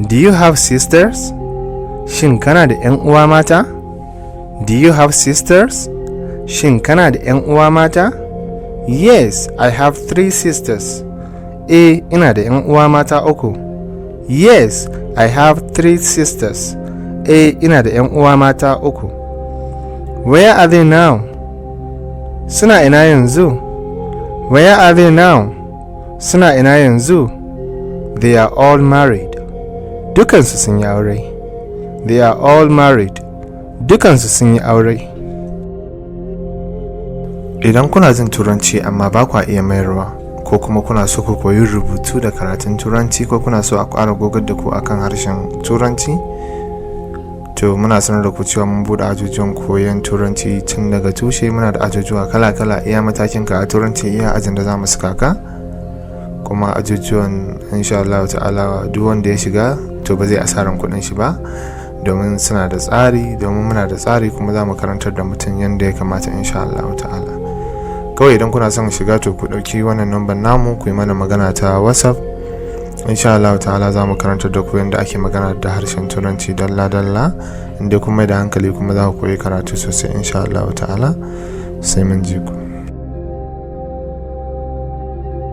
Do you have sisters? Shin kana da 'yan uwa mata? Do you have sisters? Shin kana da 'yan uwa mata? Yes, I have three sisters. Eh, ina da 'yan uwa mata uku. Yes, I have three sisters. Eh, ina da 'yan uwa mata uku. Where are they now? Suna ina yanzu? Where are they now? Suna ina yanzu? They are all married. Dukansu sun yi aure. They are all married. Dukansu sun yi aure. Idan kuna jin Turanci amma ba kwa iya mayarwa, ko kuma kuna so ku koyi rubutu da karatun Turanci, ko kuna so a ƙara gogar da ku akan harshen Turanci, to muna sanar da ku cewa mun buɗe ajujuwan koyon Turanci tun daga tushe. Muna da ajujuwa kala-kala, iya matakin ka a Turanci iya ajin da za mu saka ka. Kuma ajujuwan, insha Allah ta'ala, duk wanda ya shiga to ba zai asaran kuɗin shi ba, domin suna da tsari, domin muna da tsari, kuma za mu karantar da mutum yadda ya kamata, insha Allah ta'ala. Kawai idan kuna son shiga, to ku ɗauki wannan namban namu ku yi mana magana ta WhatsApp. Insha Allah ta'ala za mu karantar da ku yadda ake magana da harshen Turanci dalla-dalla, inda kuma da hankali kuma za ku koyi karatu sosai, insha Allah ta'ala. Sai mun ji ku.